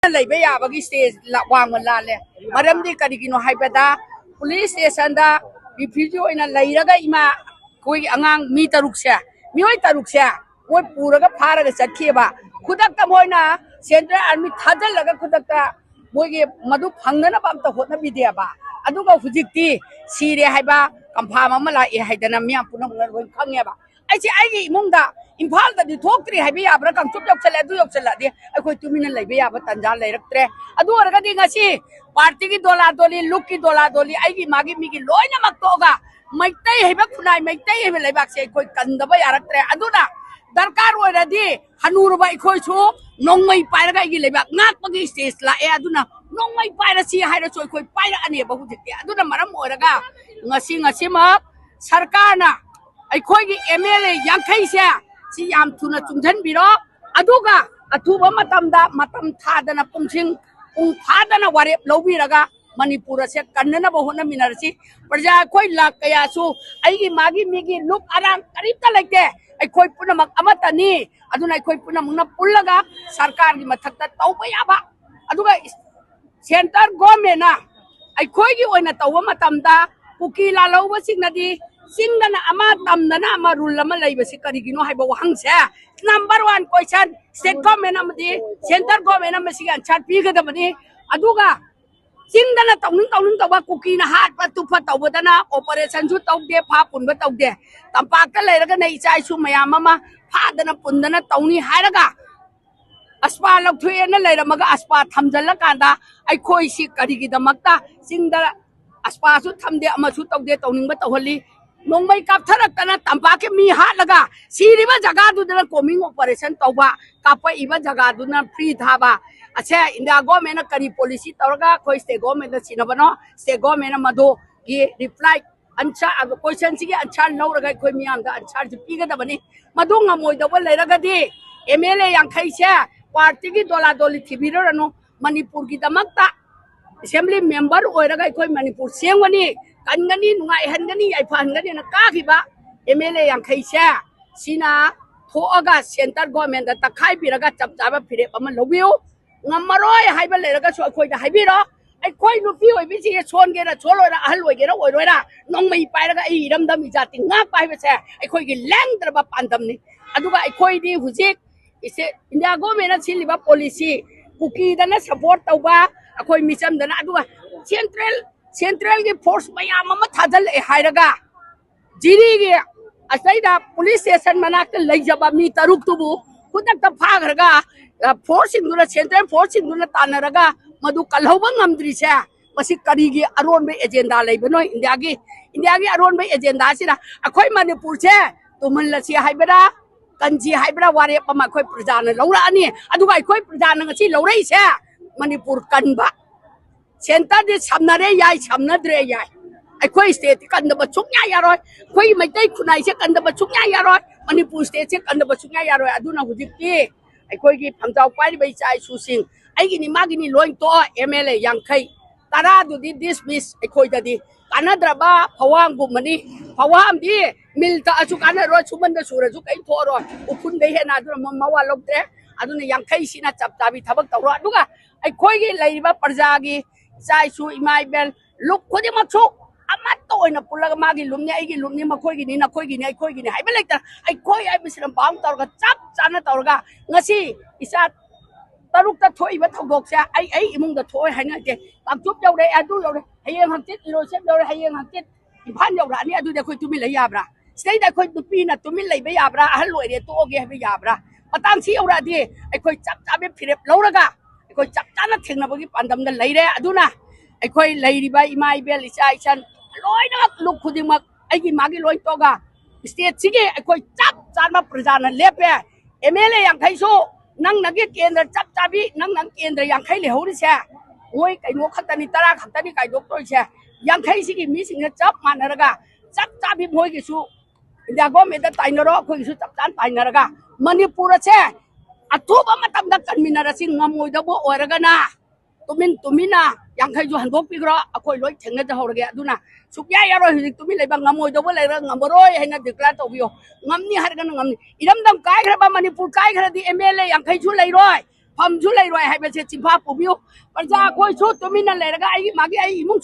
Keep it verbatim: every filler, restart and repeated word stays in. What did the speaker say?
ꯂꯩꯕ ꯌꯥꯕꯒꯤ ꯁ꯭ꯇꯦꯖ ꯋꯥꯡꯃ ꯂꯥꯜꯂꯦ꯫ ꯃꯔꯝꯗꯤ ꯀꯔꯤꯒꯤꯅꯣ ꯍꯥꯏꯕꯗ, ꯄꯨꯂꯤꯁ ꯁ꯭ꯇꯦꯁꯟꯗ ꯔꯤꯐ꯭ꯌꯨꯖꯤ ꯑꯣꯏꯅ ꯂꯩꯔꯒ ꯏꯃꯥ, ꯑꯩꯈꯣꯏꯒꯤ ꯑꯉꯥꯡ ꯃꯤ ꯇꯔꯨꯛꯁꯦ, ꯃꯤꯑꯣꯏ ꯇꯔꯨꯛꯁꯦ ꯃꯣꯏ ꯄꯨꯔꯒ ꯐꯥꯔꯒ ꯆꯠꯈꯤꯑꯕ꯫ ꯈꯨꯗꯛꯇ ꯃꯣꯏꯅ ꯁꯦꯟꯇ꯭ꯔꯦꯜ ꯑꯥꯔꯃꯤ ꯊꯥꯖꯤꯜꯂꯒ ꯈꯨꯗꯛꯇ ꯃꯣꯏꯒꯤ ꯃꯗꯨ ꯐꯪꯅꯅꯕ ꯑꯝꯇ ꯍꯣꯠꯅꯕꯤꯗꯦꯕ꯫ ꯑꯗꯨꯒ ꯍꯧꯖꯤꯛꯇꯤ ꯁꯤꯔꯦ ꯍꯥꯏꯕ ꯀꯟꯐꯥꯝ ꯑꯃ ꯂꯥꯛꯑꯦ ꯍꯥꯏꯗꯅ ꯃꯤꯌꯥꯝ ꯄꯨꯝꯅꯃꯛꯅ ꯂꯣꯏ ꯈꯪꯉꯦꯕ꯫ ꯑꯩꯁꯦ ꯑꯩꯒꯤ ꯏꯃꯨꯡꯗ ꯏꯝꯐꯥꯜꯗꯗꯤ ꯊꯣꯛꯇ꯭ꯔꯤ ꯍꯥꯏꯕ ꯌꯥꯕ꯭ꯔꯥ? ꯀꯥꯡꯆꯨꯞ ꯌꯧꯁꯜꯂꯦ, ꯑꯗꯨ ꯌꯧꯁꯜꯂꯛꯑꯗꯤ ꯑꯩꯈꯣꯏ ꯇꯨꯃꯤꯟꯅ ꯂꯩꯕ ꯌꯥꯕ ꯇꯥꯟꯖꯥ ꯂꯩꯔꯛꯇ꯭ꯔꯦ꯫ ꯑꯗꯨ ꯑꯣꯏꯔꯒꯗꯤ ꯉꯁꯤ ꯄꯥꯔꯇꯤꯒꯤ ꯗꯣꯂꯥ ꯗꯣꯂꯤ, ꯂꯨꯛꯀꯤ ꯗꯣꯂꯥ ꯗꯣꯂꯤ, ꯑꯩꯒꯤ ꯃꯥꯒꯤ ꯃꯤꯒꯤ ꯂꯣꯏꯅꯃꯛ ꯇꯣꯛꯑꯒ ꯃꯩꯇꯩ ꯍꯩꯕ ꯈꯨꯟꯅꯥꯏ, ꯃꯩꯇꯩ ꯍꯩꯕ ꯂꯩꯕꯥꯛꯁꯦ ꯑꯩꯈꯣꯏ ꯀꯟꯗꯕ ꯌꯥꯔꯛꯇ꯭ꯔꯦ꯫ ꯑꯗꯨꯅ ꯗꯔꯀꯥꯔ ꯑꯣꯏꯔꯗꯤ ꯍꯅꯨꯔꯕ ꯑꯩꯈꯣꯏꯁꯨ ꯅꯣꯡꯃꯩ ꯄꯥꯏꯔꯒ ꯑꯩꯒꯤ ꯂꯩꯕꯥꯛ ꯉꯥꯛꯄꯒꯤ ꯁ꯭ꯇꯦꯖ ꯂꯥꯛꯑꯦ꯫ ꯑꯗꯨꯅ ꯅꯣꯡꯃꯩ ꯄꯥꯏꯔꯁꯤ ꯍꯥꯏꯔꯁꯨ ꯑꯩꯈꯣꯏ ꯄꯥꯏꯔꯛꯑꯅꯦꯕ ꯍꯧꯖꯤꯛꯇꯤ꯫ ꯑꯗꯨꯅ ꯃꯔꯝ ꯑꯣꯏꯔꯒ ꯉꯁꯤ, ꯉꯁꯤꯃꯛ ꯁꯔꯀꯥꯔꯅ ꯑꯩꯈꯣꯏꯒꯤ ꯑꯦꯝ ꯑꯦꯜ ꯑꯦ ꯌꯥꯡꯈꯩꯁꯦ ꯁꯤ ꯌꯥꯝ ꯊꯨꯅ ꯆꯨꯡꯁꯤꯟꯕꯤꯔꯣ꯫ ꯑꯗꯨꯒ ꯑꯊꯨꯕ ꯃꯇꯝꯗ, ꯃꯇꯝ ꯊꯥꯗꯅ, ꯄꯨꯡꯁꯤꯡ, ꯄꯨꯡ ꯐꯥꯗꯅ ꯋꯥꯔꯦꯞ ꯂꯧꯕꯤꯔꯒ ꯃꯅꯤꯄꯨꯔ ꯑꯁꯦ ꯀꯟꯅꯅꯕ ꯍꯣꯠꯅꯃꯤꯟꯅꯔꯁꯤ꯫ ꯄ꯭ꯔꯖꯥ ꯑꯩꯈꯣꯏ ꯂꯥꯛ ꯀꯌꯥꯁꯨ ꯑꯩꯒꯤ ꯃꯥꯒꯤ ꯃꯤꯒꯤ ꯂꯨꯞ ꯑꯔꯥꯡ ꯀꯔꯤꯝꯇ ꯂꯩꯇꯦ꯫ ꯑꯩꯈꯣꯏ ꯄꯨꯝꯅꯃꯛ ꯑꯃꯠꯇꯅꯤ꯫ ꯑꯗꯨꯅ ꯑꯩꯈꯣꯏ ꯄꯨꯝꯅꯃꯛꯅ ꯄꯨꯜꯂꯒ ꯁꯔꯀꯥꯔꯒꯤ ꯃꯊꯛꯇ ꯇꯧꯕ ꯌꯥꯕ, ꯑꯗꯨꯒ ꯁꯦꯟꯇꯔ ꯒꯣꯔꯃꯦꯟꯅ ꯑꯩꯈꯣꯏꯒꯤ ꯑꯣꯏꯅ ꯇꯧꯕ ꯃꯇꯝꯗ ꯀꯨꯀꯤ ꯂꯥꯜꯍꯧꯕꯁꯤꯡꯅꯗꯤ ꯆꯤꯡꯗꯅ ꯑꯃ, ꯇꯝꯗꯅ ꯑꯃ, ꯔꯨꯜ ꯑꯃ ꯂꯩꯕꯁꯤ ꯀꯔꯤꯒꯤꯅꯣ ꯍꯥꯏꯕ ꯋꯥꯍꯪꯁꯦ number one question state government ꯑꯃꯗꯤ central government ꯑꯃ ꯃꯁꯤꯒꯤ answer ꯄꯤꯒꯗꯕꯅꯤ꯫ ꯑꯗꯨꯒ ꯆꯤꯡꯗꯅ ꯇꯧꯅꯤꯡ ꯇꯧꯅꯤꯡ ꯇꯧꯕ, ꯀꯨꯀꯤꯅ ꯍꯥꯠꯄ ꯇꯨꯞꯄ ꯇꯧꯕꯗꯅ operationꯁꯨ ꯇꯧꯗꯦ, ꯐꯥ ꯄꯨꯟꯕ ꯇꯧꯗꯦ꯫ ꯇꯝꯄꯥꯛꯇ ꯂꯩꯔꯒꯅ ꯏꯆꯥ ꯏꯁꯨ ꯃꯌꯥꯝ ꯑꯃ ꯐꯥꯗꯅ ꯄꯨꯟꯗꯅ ꯇꯧꯅꯤ ꯍꯥꯏꯔꯒ ꯑꯁꯄꯥ ꯂꯧꯊꯣꯛꯑꯦꯅ ꯂꯩꯔꯝꯃꯒ ꯑꯁꯄꯥ ꯊꯝꯖꯤꯜꯂꯀꯥꯟꯗ ꯑꯩꯈꯣꯏꯁꯤ ꯀꯔꯤꯒꯤꯗꯃꯛꯇ ꯆꯤꯡꯗ ꯑꯁꯄꯥꯁꯨ ꯊꯝꯗꯦ, ꯑꯃꯁꯨ ꯇꯧꯗꯦ, ꯇꯧꯅꯤꯡꯕ ꯇꯧꯍꯜꯂꯤ? ꯅꯣꯡꯃꯩ ꯀꯥꯞꯊꯔꯛꯇꯅ ꯇꯝꯄꯥꯛꯀꯤ ꯃꯤ ꯍꯥꯠꯂꯒ ꯁꯤꯔꯤꯕ ꯖꯒꯥꯗꯨꯗꯅ combing operation ꯇꯧꯕ, ꯀꯥꯞꯄꯛꯏꯕ ꯖꯒꯥꯗꯨꯅ free ꯊꯥꯕ꯫ ꯑꯁꯦ India governmentꯅ ꯀꯔꯤ policy ꯇꯧꯔꯒ ꯑꯩꯈꯣꯏ state governmentꯗ ꯁꯤꯟꯅꯕꯅꯣ? State governmentꯅ ꯃꯗꯨꯒꯤ reply, answer, questionꯁꯤꯒꯤ answer ꯂꯧꯔꯒ ꯑꯩꯈꯣꯏ ꯃꯤꯌꯥꯝꯗ answerꯁꯤ ꯄꯤꯒꯗꯕꯅꯤ꯫ ꯃꯗꯨ ꯉꯝꯃꯣꯏꯗꯧꯕ ꯂꯩꯔꯒꯗꯤ ꯑꯦꯝ ꯑꯦꯜ ꯑꯦ ꯌꯥꯡꯈꯩꯁꯦ ꯄꯥꯔꯇꯤꯒꯤ ꯗꯣꯂꯥ ꯗꯣꯂꯤ ꯊꯤꯕꯤꯔꯨꯔꯅꯨ꯫ ꯃꯅꯤꯄꯨꯔꯒꯤꯗꯃꯛꯇ assembly member ꯑꯣꯏꯔꯒ ꯑꯩꯈꯣꯏ ꯃꯅꯤꯄꯨꯔ ꯁꯦꯝꯒꯅꯤ, ꯀꯟꯒꯅꯤ, ꯅꯨꯡꯉꯥꯏꯍꯟꯒꯅꯤ, ꯌꯥꯏꯐꯍꯟꯒꯅꯤꯅ ꯀꯥꯈꯤꯕ ꯑꯦꯝ ꯑꯦꯜ ꯑꯦ ꯌꯥꯡꯈꯩꯁꯦ ꯁꯤꯅ ꯊꯣꯛꯑꯒ central governmentꯗ ꯇꯛꯈꯥꯏꯕꯤꯔꯒ ꯆꯞ ꯆꯥꯕ ꯐꯤꯔꯦꯞ ꯑꯃ ꯂꯧꯕꯤꯌꯨ꯫ ꯉꯝꯃꯔꯣꯏ ꯍꯥꯏꯕ ꯂꯩꯔꯒꯁꯨ ꯑꯩꯈꯣꯏꯗ ꯍꯥꯏꯕꯤꯔꯣ꯫ ꯑꯩꯈꯣꯏ ꯅꯨꯄꯤ ꯑꯣꯏꯕꯤꯁꯤ ꯁꯣꯟꯒꯦꯔꯥ ꯁꯣꯜꯂꯣꯏꯔꯥ, ꯑꯍꯜ ꯑꯣꯏꯒꯦꯔꯥ ꯑꯣꯏꯔꯣꯏꯔꯥ, ꯅꯣꯡꯃꯩ ꯄꯥꯏꯔꯒ ꯑꯩ ꯏꯔꯝꯗꯝ ꯏꯖꯥꯇꯤ ꯉꯥꯛꯄ ꯍꯥꯏꯕꯁꯦ ꯑꯩꯈꯣꯏꯒꯤ ꯂꯦꯡꯗ꯭ꯔꯕ ꯄꯥꯟꯗꯝꯅꯤ꯫ ꯑꯗꯨꯒ ꯑꯩꯈꯣꯏꯗꯤ ꯍꯧꯖꯤꯛ ꯏꯁꯦ ꯏꯟꯗꯤꯌꯥ ꯒꯣꯔꯃꯦꯟꯅ ꯁꯤꯜꯂꯤꯕ ꯄꯣꯂꯤꯁꯤ, ꯀꯨꯀꯤꯗꯅ ꯁꯄꯣꯔꯠ ꯇꯧꯕ, ꯑꯩꯈꯣꯏ ꯃꯤꯆꯝꯗꯅ, ꯑꯗꯨꯒ ꯁꯦꯟꯇ꯭ꯔꯦꯜ ꯁꯦꯟꯇ꯭ꯔꯦꯜꯒꯤ ꯐꯣꯔꯁ ꯃꯌꯥꯝ ꯑꯃ ꯊꯥꯖꯤꯜꯂꯛꯑꯦ ꯍꯥꯏꯔꯒ ꯖꯤꯔꯤꯒꯤ ꯑꯁꯩꯗ ꯄꯨꯂꯤꯁ ꯁ꯭ꯇꯦꯁꯟ ꯃꯅꯥꯛꯇ ꯂꯩꯖꯕ ꯃꯤ ꯇꯔꯨꯛꯇꯨꯕꯨ ꯈꯨꯗꯛꯇ ꯐꯥꯈ꯭ꯔꯒ, ꯑ, ꯐꯣꯔꯁꯁꯤꯡꯗꯨꯅ, ꯁꯦꯟꯇ꯭ꯔꯦꯜ ꯐꯣꯔꯁꯁꯤꯡꯗꯨꯅ ꯇꯥꯟꯅꯔꯒ ꯃꯗꯨ ꯀꯜꯍꯧꯕ ꯉꯝꯗ꯭ꯔꯤꯁꯦ, ꯃꯁꯤ ꯀꯔꯤꯒꯤ ꯑꯔꯣꯟꯕ ꯑꯦꯖꯦꯟꯗꯥ ꯂꯩꯕꯅꯣ? ꯏꯟꯗꯤꯌꯥꯒꯤ, ꯏꯟꯗꯤꯌꯥꯒꯤ ꯑꯔꯣꯟꯕ ꯑꯦꯖꯦꯟꯗꯥꯁꯤꯅ ꯑꯩꯈꯣꯏ ꯃꯅꯤꯄꯨꯔꯁꯦ ꯇꯨꯝꯍꯜꯂꯁꯤ ꯍꯥꯏꯕ꯭ꯔꯥ, ꯀꯟꯁꯤ ꯍꯥꯏꯕ꯭ꯔꯥ, ꯋꯥꯔꯦꯞ ꯑꯃ ꯑꯩꯈꯣꯏ ꯄ꯭ꯔꯖꯥꯅ ꯂꯧꯔꯛꯑꯅꯤ꯫ ꯑꯗꯨꯒ ꯑꯩꯈꯣꯏ ꯄ꯭ꯔꯖꯥꯅ ꯉꯁꯤ ꯂꯧꯔꯛꯏꯁꯦ, ꯃꯅꯤꯄꯨꯔ ꯀꯟꯕ꯫ ꯁꯦꯟꯇꯔꯗꯤ ꯁꯝꯅꯔꯦ ꯌꯥꯏ, ꯁꯝꯅꯗ꯭ꯔꯦ ꯌꯥꯏ, ꯑꯩꯈꯣꯏ ꯁ꯭ꯇꯦꯠꯇꯤ ꯀꯟꯗꯕ ꯁꯨꯡꯌꯥ ꯌꯥꯔꯣꯏ꯫ ꯑꯩꯈꯣꯏꯒꯤ ꯃꯩꯇꯩ ꯈꯨꯟꯅꯥꯏꯁꯦ ꯀꯟꯗꯕ ꯁꯨꯡꯌꯥ ꯌꯥꯔꯣꯏ꯫ ꯃꯅꯤꯄꯨꯔ ꯁ꯭ꯇꯦꯠꯁꯦ ꯀꯟꯗꯕ ꯁꯨꯡꯌꯥ ꯌꯥꯔꯣꯏ꯫ ꯑꯗꯨꯅ ꯍꯧꯖꯤꯛꯇꯤ ꯑꯩꯈꯣꯏꯒꯤ ꯐꯝꯖꯥꯎ ꯄꯥꯏꯔꯤꯕ ꯏꯆꯥ ꯏꯁꯨꯁꯤꯡ, ꯑꯩꯒꯤꯅꯤ ꯃꯥꯒꯤꯅꯤ ꯂꯣꯏ ꯇꯣꯛꯑꯣ꯫ ꯑꯦꯝ ꯑꯦꯜ ꯑꯦ ꯌꯥꯡꯈꯩ, ꯇꯔꯥꯗꯨꯗꯤ ꯗꯤꯁꯃꯤꯁ꯫ ꯑꯩꯈꯣꯏꯗꯗꯤ ꯀꯥꯟꯅꯗ꯭ꯔꯕ ꯐꯋꯥꯝꯒꯨꯝꯕꯅꯤ꯫ ꯐꯋꯥꯝꯗꯤ ꯃꯤꯜ ꯇꯛꯑꯁꯨ ꯀꯥꯟꯅꯔꯣꯏ, ꯁꯨꯃꯟꯗ ꯁꯨꯔꯁꯨ ꯀꯔꯤꯝ ꯊꯣꯛꯑꯔꯣꯏ, ꯎꯐꯨꯟꯗꯩ ꯍꯦꯟꯅ꯫ ꯑꯗꯨꯅ ꯃ-, ꯃꯋꯥ ꯂꯧꯗ꯭ꯔꯦ꯫ ꯑꯗꯨꯅ ꯌꯥꯡꯈꯩꯁꯤꯅ ꯆꯞ ꯆꯥꯕꯤ ꯊꯕꯛ ꯇꯧꯔꯣ꯫ ꯑꯗꯨꯒ ꯑꯩꯈꯣꯏꯒꯤ ꯂꯩꯔꯤꯕ ꯄ꯭ꯔꯖꯥꯒꯤ ꯏꯆꯥ ꯏꯁꯨ, ꯏꯃꯥ ꯏꯕꯦꯜ, ꯂꯨꯞ ꯈꯨꯗꯤꯡꯃꯛꯁꯨ ꯑꯃꯠꯇ ꯑꯣꯏꯅ ꯄꯨꯜꯂꯒ, ꯃꯥꯒꯤ ꯂꯨꯞꯅꯤ, ꯑꯩꯒꯤ ꯂꯨꯞꯅꯤ, ꯃꯈꯣꯏꯒꯤꯅꯤ, ꯅꯈꯣꯏꯒꯤꯅꯤ, ꯑꯩꯈꯣꯏꯒꯤꯅꯤ ꯍꯥꯏꯕ ꯂꯩꯇꯅ, ꯑꯩꯈꯣꯏ ꯍꯥꯏꯕꯁꯤꯅ ꯕꯥꯎꯟ ꯇꯧꯔꯒ, ꯆꯞ ꯆꯥꯅ ꯇꯧꯔꯒ, ꯉꯁꯤ ꯏꯆꯥ ꯇꯔꯨꯛꯇ ꯊꯣꯛꯏꯕ ꯊꯧꯗꯣꯛꯁꯦ ꯑꯩ, ꯑꯩ ꯏꯃꯨꯡꯗ ꯊꯣꯛꯑꯣꯏ ꯍꯥꯏꯅꯗꯦ꯫ ꯀꯥꯡꯆꯨꯞ ꯌꯧꯔꯦ, ꯑꯗꯨ ꯌꯧꯔꯦ, ꯍꯌꯦꯡ ꯍꯪꯆꯤꯠ ꯏꯔꯣꯏꯁꯦꯝ ꯌꯧꯔꯦ, ꯍꯌꯦꯡ ꯍꯪꯆꯤꯠ ꯏꯝꯐꯥꯜ ꯌꯧꯔꯛꯑꯅꯤ꯫ ꯑꯗꯨꯗꯤ ꯑꯩꯈꯣꯏ ꯇꯨꯃꯤꯟ ꯂꯩ ꯌꯥꯕ꯭ꯔꯥ? ꯁꯤꯗꯩꯗ ꯑꯩꯈꯣꯏ ꯅꯨꯄꯤꯅ ꯇꯨꯃꯤꯟ ꯂꯩꯕ ꯌꯥꯕ꯭ꯔꯥ? ꯑꯍꯜ ꯑꯣꯏꯔꯦ, ꯇꯣꯛꯑꯒꯦ ꯍꯥꯏꯕ ꯌꯥꯕ꯭ꯔꯥ? ꯃꯇꯥꯡꯁꯤ ꯌꯧꯔꯛꯑꯗꯤ ꯑꯩꯈꯣꯏ ꯆꯞ ꯆꯥꯕꯤ ꯐꯤꯔꯦꯞ ꯂꯧꯔꯒ ꯑꯩꯈꯣꯏ ꯆꯞ ꯆꯥꯅ ꯊꯦꯡꯅꯕꯒꯤ ꯄꯥꯟꯗꯝꯗ ꯂꯩꯔꯦ꯫ ꯑꯗꯨꯅ ꯑꯩꯈꯣꯏ ꯂꯩꯔꯤꯕ ꯏꯃꯥ ꯏꯕꯦꯜ, ꯏꯆꯥ ꯏꯆꯟ ꯂꯣꯏꯅꯃꯛ, ꯂꯨꯞ ꯈꯨꯗꯤꯡꯃꯛ ꯑꯩꯒꯤ ꯃꯥꯒꯤ ꯂꯣꯏ ꯇꯣꯛꯑꯒ ꯁ꯭ꯇꯦꯠꯁꯤꯒꯤ ꯑꯩꯈꯣꯏ ꯆꯞ ꯆꯥꯅ ꯄ꯭ꯔꯖꯥꯅ ꯂꯦꯞꯄꯦ꯫ ꯑꯦꯝ ꯑꯦꯜ ꯑꯦ ꯌꯥꯡꯈꯩꯁꯨ ꯅꯪ ꯅꯪꯒꯤ ꯀꯦꯟꯗ꯭ꯔ ꯆꯞ ꯆꯥꯕꯤ, ꯅꯪ ꯅꯪ ꯀꯦꯟꯗ꯭ꯔ ꯌꯥꯡꯈꯩ ꯂꯩꯍꯧꯔꯤꯁꯦ, ꯃꯣꯏ ꯀꯩꯅꯣ ꯈꯛꯇꯅꯤ, ꯇꯔꯥ ꯈꯛꯇꯅꯤ ꯀꯥꯏꯗꯣꯛꯇꯣꯏꯁꯦ꯫ ꯌꯥꯡꯈꯩꯁꯤꯒꯤ ꯃꯤꯁꯤꯡꯁꯦ ꯆꯞ ꯃꯥꯟꯅꯔꯒ ꯆꯞ ꯆꯥꯕꯤ ꯃꯣꯏꯒꯤꯁꯨ ꯏꯟꯗꯤꯌꯥ ꯒꯣꯔꯃꯦꯟꯗ ꯇꯥꯏꯅꯔꯣ, ꯑꯩꯈꯣꯏꯒꯤꯁꯨ ꯆꯞ ꯆꯥꯅ ꯇꯥꯏꯅꯔꯒ ꯃꯅꯤꯄꯨꯔ ꯑꯁꯦ ꯑꯊꯨꯕ ꯃꯇꯝꯗ ꯀꯟꯃꯤꯟꯅꯔꯁꯤ꯫ ꯉꯝꯃꯣꯏꯗꯕ ꯑꯣꯏꯔꯒꯅ ꯇꯨꯃꯤꯟ ꯇꯨꯃꯤꯟꯅ ꯌꯥꯡꯈꯩꯁꯨ ꯍꯟꯗꯣꯛꯄꯤꯈ꯭ꯔꯣ, ꯑꯩꯈꯣꯏ ꯂꯣꯏ ꯊꯦꯡꯅꯖꯍꯧꯔꯒꯦ꯫ ꯑꯗꯨꯅ ꯁꯨꯛꯌꯥ ꯌꯥꯔꯣꯏ꯫ ꯍꯧꯖꯤꯛ ꯇꯨꯃꯤꯟ ꯂꯩꯕ, ꯉꯝꯃꯣꯏꯗꯧꯕ ꯂꯩꯔꯒ ꯉꯝꯃꯔꯣꯏ ꯍꯥꯏꯅ ꯗꯤꯀ꯭ꯂꯦꯌꯔ ꯇꯧꯕꯤꯌꯣ꯫ ꯉꯝꯅꯤ ꯍꯥꯏꯔꯒꯅ ꯉꯝꯅꯤ꯫ ꯏꯔꯝꯗꯝ ꯀꯥꯏꯈ꯭ꯔꯕ, ꯃꯅꯤꯄꯨꯔ ꯀꯥꯏꯈ꯭ꯔꯗꯤ ꯑꯦꯝ ꯑꯦꯜ ꯑꯦ ꯌꯥꯡꯈꯩꯁꯨ ꯂꯩꯔꯣꯏ꯫ ꯐꯝꯁꯨ ꯂꯩꯔꯣꯏ ꯍꯥꯏꯕꯁꯦ ꯆꯤꯟꯐꯥ ꯄꯨꯕꯤꯌꯨ꯫ ꯄ꯭ꯔꯖꯥ ꯑꯩꯈꯣꯏꯁꯨ ꯇꯨꯃꯤꯟꯅ ꯂꯩꯔꯒ ꯑꯩꯒꯤ ꯃꯥꯒꯤ ꯑꯩ ꯏꯃꯨꯡ